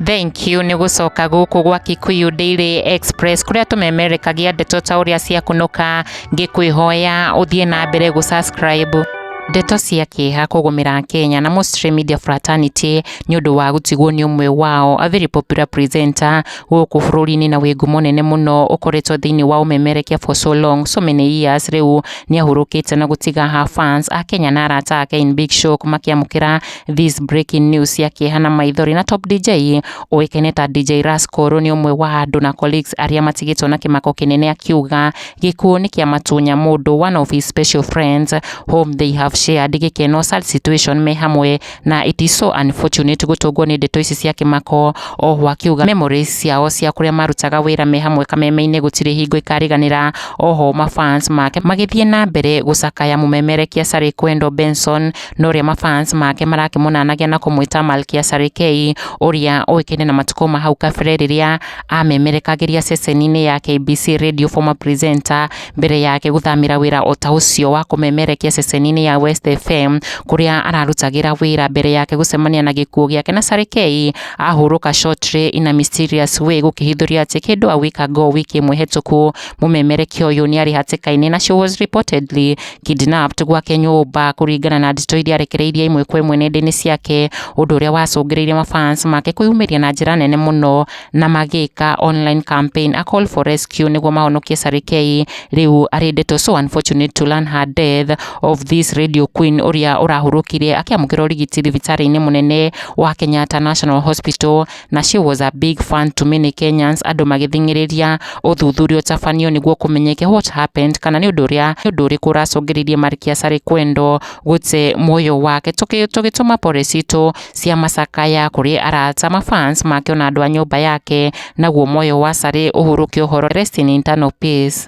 Thank you nĩ gũcoka gũkũ gwa Kikuyu Daily Express kũrĩa tũmemerekagia ndeto ta ũrĩa ciakunũka. Ngĩkwĩhoya ũthiĩ na mbere gũ subscribe. Ndeto cia kĩeha kũgũmĩra Kenya na Mostly Media Fraternity nĩ ũndũ wa gũtigwo nĩ ũmwe wao, a very popular presenter gũkũ bũrũri-inĩ na wĩ ngumo nene mũno, ũkoretwo thĩinĩ wa ũmemerekia for so long, so many years. Rĩu nĩ ahurũkĩte na gũtiga her fans a Kenya na arata ake in big shock makĩamũkĩra this breaking news ya kĩeha na maithori. Na top DJ ũĩkaine ta DJ Rascal nĩ ũmwe wa andũ na colleagues arĩa matigĩtwo na kĩmako kĩnene, akiuga gĩkuũ nĩ kĩamatunya mũndũ, one of his special friends whom they have shared gĩkeno, sad situation me hamwe, na it is so unfortunate gũtũngwo nĩ ndeto ici cia kĩmako. Oho akiuga memories ciao cia kũrĩa marutaga wĩra me hamwe kameme-inĩ gũtirĩ hingo ikariganĩra. Oho mafans make magĩthiĩ na mbere gũcakaya mũmemerekia Sarah Kwendo Benson, na ũrĩa mafans make marakĩmũnanagia na kũmwĩta Malkia Sarah K, ũrĩa ũĩkaine na matukũ ma hau kabere rĩrĩa amemerekagĩria ceceni-inĩ ya KBC Radio, former presenter, mbere yake gũthamĩra wĩra o ta ũcio wa kũmemerekia ceceni-inĩ ya West FM kũrĩa ararutagĩra wĩra mbere yake gũcemania na gĩkuũ gĩake. Na Sarah K ahurũka shortly in a mysterious way, gũkĩhithũria atĩ kĩndũ a week ago, wiki ĩmwe hetũku, mũmemerekia ũyũ nĩ arĩ hatĩka-inĩ na she was reportedly kidnapped gwake nyũmba, kũringana na ndeto iria arekereirie ĩmwe kwa ĩmwe nenda-inĩ ciake, ũndũ ũrĩa wacũngĩrĩirie mafans make kwĩyumĩria na njĩra nene mũno na magĩka online campaign, a call for rescue, nĩguo mahonokie Sarah K. Rĩu arĩ ndeto so unfortunate to learn her death of this radio queen, ũrĩa ũrahurũkire akĩamũkĩra ũrigiti thibitarĩ-inĩ mũnene wa Kenyatta National Hospital, na she was a big fan to many Kenyans. Andũ magĩthing'ĩrĩria ũthuthuria ũtabanio nĩguo kũmenyeke what happened, kana nĩ ũndũ ũrĩa nĩ ũndũ ũrĩkũ ũracũngĩrĩirie Malkia Sarah Kwendo gũte muoyo wake. Tũgĩtũma pore citũ cia macakaya kũrĩ arata, mafans make ona andũ a nyũmba yake, naguo muoyo wa Sarah ũhurũke ũhoro. Rest in eternal peace.